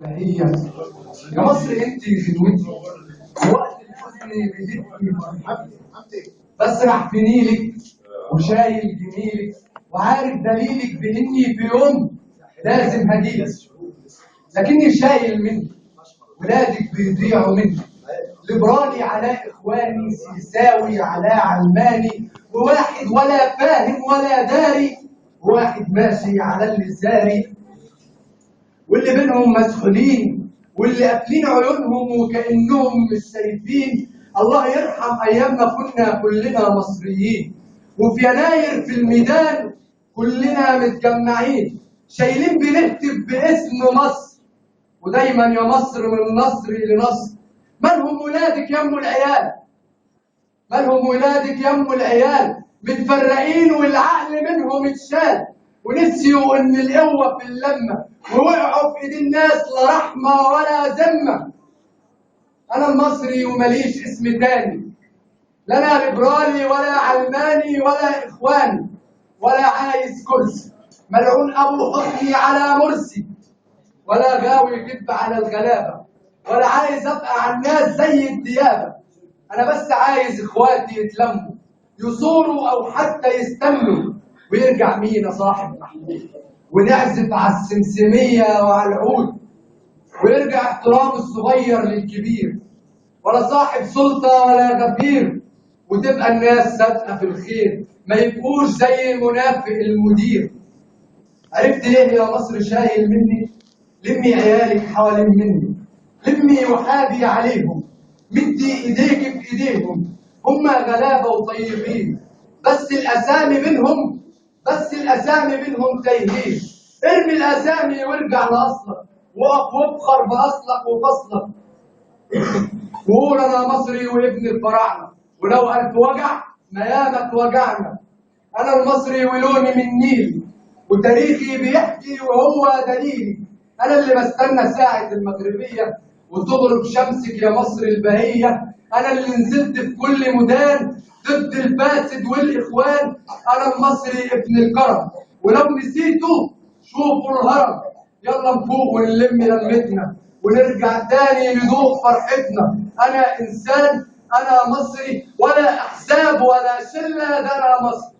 هي يا مصر انت خدوتي، وقت الحزن بتبكي فرحتي، بسرح في نيلك وشايل جميلك وعارف دليلك باني في يوم لازم هجيلك، لكني شايل منك ولادك بيضيعوا منك، ليبرالي على اخواني، سيساوي على علماني، وواحد ولا فاهم ولا داري، وواحد ماشي على اللي ساري، واللي بينهم مسحولين واللي قافلين عيونهم وكأنهم مش شايفين. الله يرحم ايام ما كنا كلنا مصريين، وفي يناير في الميدان كلنا متجمعين شايلين بنهتف باسم مصر، ودايما يا مصر من نصر لنصر. مالهم ولادك يا ام العيال، مالهم ولادك يا ام العيال، متفرقين والعقل منهم اتشال، ونسيوا ان القوة في اللمة، ووقعوا في ايد الناس لا رحمه ولا ذمه. انا المصري ومليش اسم تاني، لا انا ليبرالي ولا علماني ولا اخواني، ولا عايز كرسي، ملعون ابو حسني على مرسي، ولا غاوي كذب على الغلابة، ولا عايز ابقى على الناس زي الديابه. انا بس عايز اخواتي يتلموا، يصوروا او حتى يستنوا، ويرجع مينا صاحب محمود، ونعزف على السمسميه وعلى العود، ويرجع احترام الصغير للكبير، ولا صاحب سلطة ولا غفير، وتبقى الناس صادقة في الخير، ما يبقوش زي المنافق المدير. عرفت ليه يا مصر شايل مني؟ لمي عيالك حوالين مني، لمي وحابي عليهم، مدي ايديك في ايديهم، هما غلابة وطيبين، بس الاسامي منهم، بس الاسامي منهم تايهين. ارمي الاسامي وارجع لاصلك، وقف وافخر باصلك وفصلك، وقول انا مصري وابن الفراعنة، ولو الف وجع ما ياما اتوجعنا. انا المصري ولوني من النيل، وتاريخي بيحكي وهو دليلي. انا اللي بستنى ساعة المغربية وتغرب شمسك يا مصر البهية. انا اللي نزلت في كل ميدان ضد الفاسد والاخوان. انا المصري ابن الكرم، ولو نسيته شوفوا الهرم. يلا نفوق ونلم لمتنا ونرجع تاني نذوق فرحتنا. انا انسان، انا مصري، ولا احزاب ولا شله، ده انا مصري.